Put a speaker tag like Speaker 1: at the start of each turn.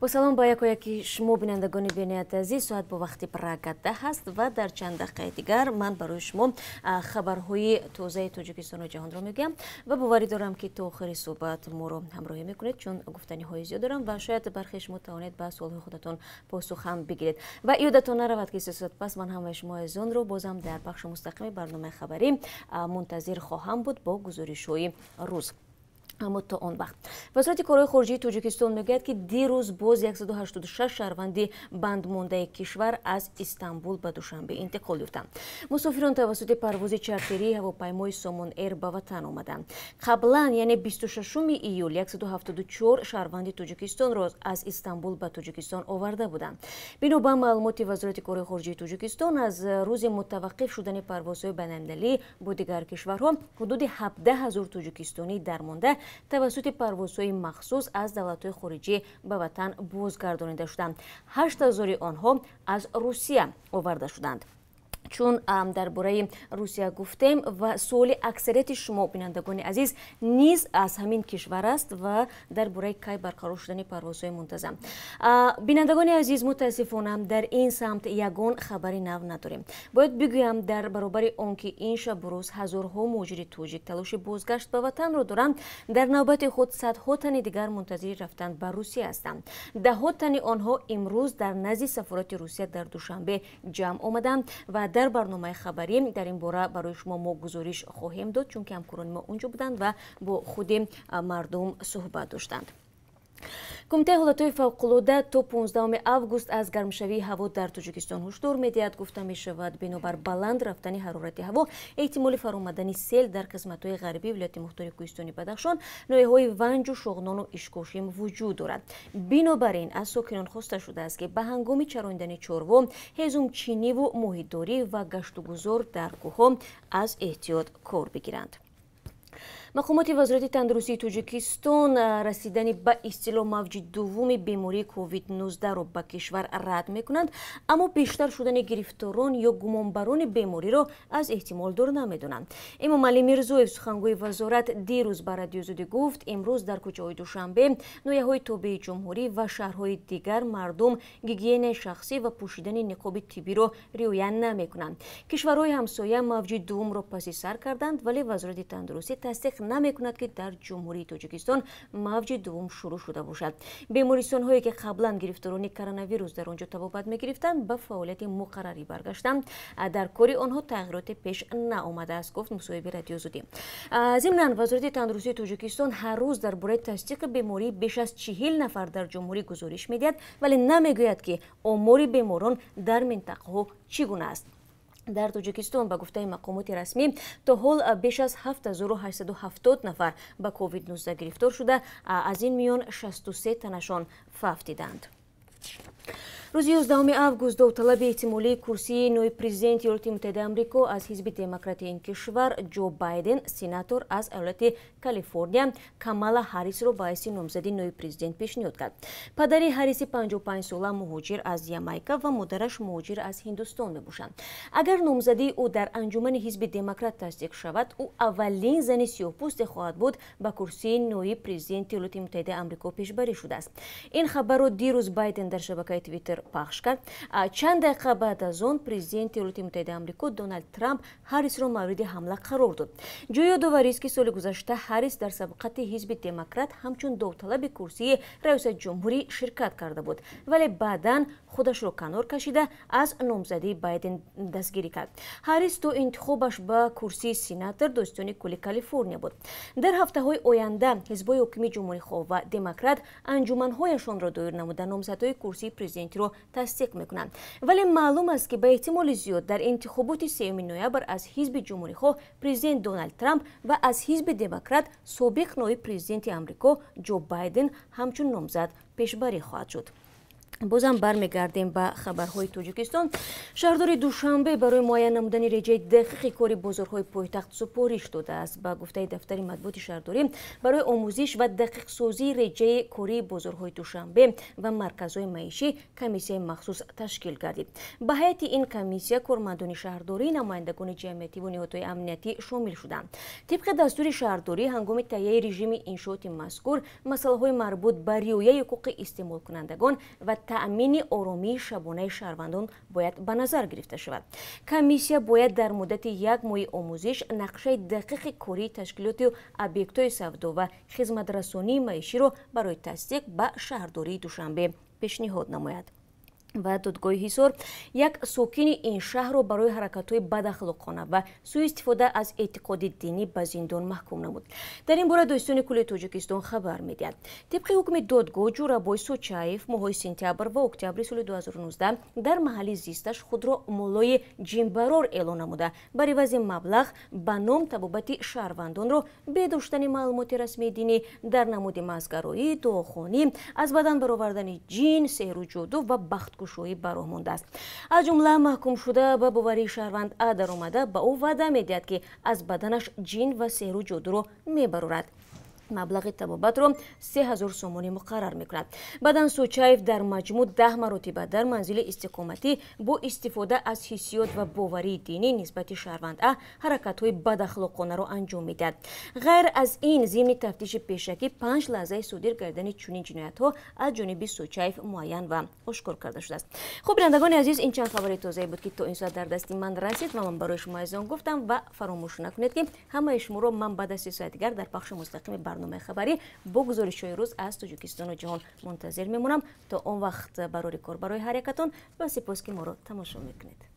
Speaker 1: Бо салом ба якояки шумо, бинандагони бениҳоят азиз. Соат бо вақти Прага 10 аст ва дар чанд дақиқаи дигар ман барои шумо хабарҳои тозаи Тоҷикистону ҷаҳонро мегӯям ва боварӣ дорам, ки то охири суҳбат моро ҳамроҳӣ мекунед, чун гуфтаниҳои зиёд дорам ва шояд бархе шумо тавонед ба суолҳои худатон посух ҳам бигиред. Ва ёдатон наравад, ки 3 соат пас ман ҳамаи шумо азизонро бозам дар бахши мустақими барномаи хабарӣ мунтазир хоҳам буд бо гузоришҳои рӯз. Аммо то он вақт Вазорати корҳои хориҷии Тоҷикистон мегӯяд, ки дирӯз боз 186 шаҳрванди бандмондаи кишвар аз Истанбул ба Душанбе интиқол ёфтанд. Мусофирон тавассути парвози чартерии ҳавопаймои Сомон Эйр ба ватан омаданд. Қаблан, яъне 26 июл, 174 шаҳрванди Тоҷикистонро аз Истанбул ба Тоҷикистон оварда буданд. Бино ба маълумоти Вазорати корҳои хориҷии Тоҷикистон, аз рӯзи мутаваққиф шудани парвозҳои байналмилалӣ бо дигар кишварҳо ҳудуди 17 ҳазор тоҷикистонӣ дармонда тавассути парвозҳои махсус аз давлатҳои хориҷӣ ба ватан бозгардонида шуданд. 8 ҳазори онҳо аз Русия оварда шуданд. Чун дар бораи Русия гуфтем ва суоли аксарияти шумо, бинандагони азиз, низ аз ҳамин кишвар аст ва дар бораи кай барқарор шудани парвозҳои мунтазам, бинандагони азиз, мутаассифона, дар ин самт ягон хабари нав надорем. Бояд бигӯям, дар баробари он ки ин шабу рӯз ҳазорҳо муҳоҷири тоҷик талоши бозгашт ба ватанро доранд, дар навбати худ садҳо тани дигар мунтазири рафтан ба Русия ҳастанд. Даҳҳо тани онҳо имрӯз дар назди сафорати Русия дар Душанбе ҷамъ омаданд ва дар барномаи хабарӣ дар ин бора барои шумо мо гузориш хоҳем дод, чунки ҳамкорони мо унҷо буданд ва бо худи мардум суҳбат доштанд. Кумитаи ҳолатҳои фавқулода то 15 август аз гармшавии ҳаво дар Тоҷикистон ҳушдор медиҳад. Гуфта мешавад, бинобар баланд рафтани ҳарорати ҳаво эҳтимоли фаромадани сел дар қисматҳои ғарбии вилояти мухтори Кӯҳистони Бадахшон, ноҳияҳои Ванҷу, Шоғнону Ишкошим вуҷуд дорад. Бинобар ин аз сокинон хоста шудааст, ки ба ҳангоми чарондани чорво, ҳезумчиниву моҳидорӣ ва гаштугузор дар кӯҳҳо аз эҳтиёт кор бигиранд. Мақомоти Вазорати тандурустии Тоҷикистон расидани ба истилоҳ мавҷи дуввуми бемории COVID-19-ро ба кишвар рад мекунанд, аммо бештар шудани гирифторон ё гумонбарони бемориро аз эҳтимол дур намедонанд. Эмомалӣ Мирзоев, сухангӯи вазорат, дирӯз ба Радиои Озодӣ гуфт, имрӯз дар кӯчаҳои Душанбе, ноҳияҳои тобеи ҷумҳурӣ ва шаҳрҳои дигар мардум гигиенаи шахсӣ ва пӯшидани ниқоби тиббиро риоя намекунанд. Кишварҳои ҳамсоя мавҷи дуввумро паси сар карданд, вале Вазорати тандурустӣ тасдиқ намекунад, ки дар Ҷумҳурии Тоҷикистон мавҷи дуввум шурӯъ шуда бошад. Бемористонҳое, ки қаблан гирифторони коронавирус дар он ҷо табобат мегирифтанд, ба фаъолияти муқаррарӣ баргаштанд, дар кори онҳо тағйироте пеш наомадааст, гуфт мусоҳиби Радиои Озодӣ. Зимнан, Вазорати тандурустии Тоҷикистон ҳар рӯз дар бораи тасдиқи бемории беш аз 40 нафар дар ҷумҳурӣ гузориш медиҳад, вале намегӯяд, ки омори беморон дар минтақаҳо чӣ гуна аст. Дар Тоҷикистон, ба гуфтаи мақомоти расмӣ, то ҳол беш аз 7870 нафар ба COVID-19 гирифтор шуда, аз ин миён 63 танашон фавтиданд. Рӯзи 11 август довталаби эҳтимолии курсии ноиб президенти Иёлоти Муттаҳидаи Амрико аз ҳизби демократии ин кишвар Ҷо Байден, сенатор аз иёлати Калифорния Камала Ҳаррисро ба ҳайси номзади ноиб президент пешниҳод кард. Падари Ҳарриси 55-сола муҳоҷир аз Ямайка ва модараш муҳоҷир аз Ҳиндустон мебошанд. Агар номзадии ӯ дар анҷумани ҳизби демократ тасдиқ шавад, ӯ аввалин зани сиёҳпӯсте хоҳад буд, ба курсии ноиб президенти Иёлоти Муттаҳидаи Амрико пешбарӣ шудааст. Ин хабарро дирӯз Байден дар шабакаи Твиттер пахш кард. Чанд дақиқа баъд аз он президенти Иёлоти Муттаҳидаи Амрико Доналд Трамп Ҳаррисро мавриди ҳамла қарор дод. Ҷои ёдоварист, ки соли гузашта Ҳаррис дар сабқати ҳизби демократ ҳамчун довталаби курсии раёсати ҷумҳурӣ ширкат карда буд, вале баъдан худашро канор кашида, аз номзадии Байден дастгирӣ кард. Ҳаррис то интихобаш ба курсии сенатор додситони кулли Калифорния буд. Дар ҳафтаҳои оянда ҳизбҳои ҳокими ҷумҳурихоҳ ва демократ анҷуманҳояшонро доир намуда, номзадҳои курсии президентиро тасдиқ мекунанд, вале маълум аст, ки ба эҳтимоли зиёд дар интихоботи 3 ноябр аз ҳизби ҷумҳурихоҳ президент Доналд Трамп ва аз ҳизби демократ собиқ ноиб президенти Амрико Ҷо Байден ҳамчун номзад пешбарӣ хоҳад шуд. Бозам бармегардем ба хабарҳои Тоҷикистон. Шаҳрдори Душанбе барои муайян намудани реҷаи дақиқи кори бозорҳои пойтахт супориш додааст. Ба гуфтаи дафтари матбуоти шаҳрдорӣ, барои омӯзиш ва дақиқсозии реҷаи кории бозорҳои Душанбе ва марказҳои маишӣ комиссияи махсус ташкил гардид. Ба ҳайати ин комиссия кормандони шаҳрдорӣ, намояндагони ҷамъиятиву ниҳодҳои амниятӣ шомил шуданд. Тибқи дастури шаҳрдорӣ, ҳангоми таҳияи режими иншооти мазкур масъалаҳои марбут ба риояи ҳуқуқи истеъмолкунандагон ва таъмини оромии шабонаи шаҳрвандон бояд ба назар гирифта шавад. Комиссия бояд дар муддати як моҳи омӯзиш нақшаи дақиқи кории ташкилоту объектҳои савдо ва хизматрасонии маиширо барои тасдиқ ба шаҳрдории Душанбе пешниҳод намояд. Ва додгоҳи Ҳисор як сокини ин шаҳрро барои ҳаракатҳои бадахлоқона ва сӯистифода аз эътиқоди динӣ ба зиндон маҳкум намуд. Дар ин бора Додситони кулли Тоҷикистон хабар медиҳад. Тибқи ҳукми додгоҳ, Ҷӯрабой Сочаев моҳҳои сентябр ва октябри соли 2019 дар маҳалли зисташ худро муллои ҷинбарор эълон намуда, бар ивази маблағ ба ном табобати шаҳрвандонро бе доштани маълумоти расмии динӣ дар намуди мазгароӣ, дуохонӣ, аз бадан баровардани ҷин, сеҳру ҷоду ва бахткушоӣ ба роҳ мондааст. Аз ҷумла маҳкумшуда ба боварии шаҳрванд А даромада ба ӯ ваъда медиҳад, ки аз баданаш ҷин ва сеҳру ҷодуро мебарорад. Маблағи табобатро 3000 сомонӣ муқаррар мекунад. Баъдан Сочаев дар маҷмӯъ 10 маротиба дар манзили истиқоматӣ бо истифода аз ҳиссиёт ва боварии динӣ нисбати шаҳрванд А ҳаракатҳои бадахлоқонаро анҷом медиҳад. Ғайр аз ин, зимни тафтиши пешакӣ 5 лаҳзаи содир кардани чунин ҷиноятҳо аз ҷониби Сочаев муайян ва ошкор карда шудааст. Хуб, бинандагони азиз, ин чанд хабари тозае буд, ки то ин соат дар дасти ман расид ва ман барои шумо азизон гуфтам. Ва фаромӯш накунед, ки ҳамаи шуморо ман баъд аз 3 соат дигар дар пахши мустақими барномаи хабарӣ бо гузоришҳои рӯз аз Тоҷикистону ҷаҳон мунтазир мемонам. То он вақт барори кор барои ҳар якатон ва сипос, ки моро тамошо мекунед.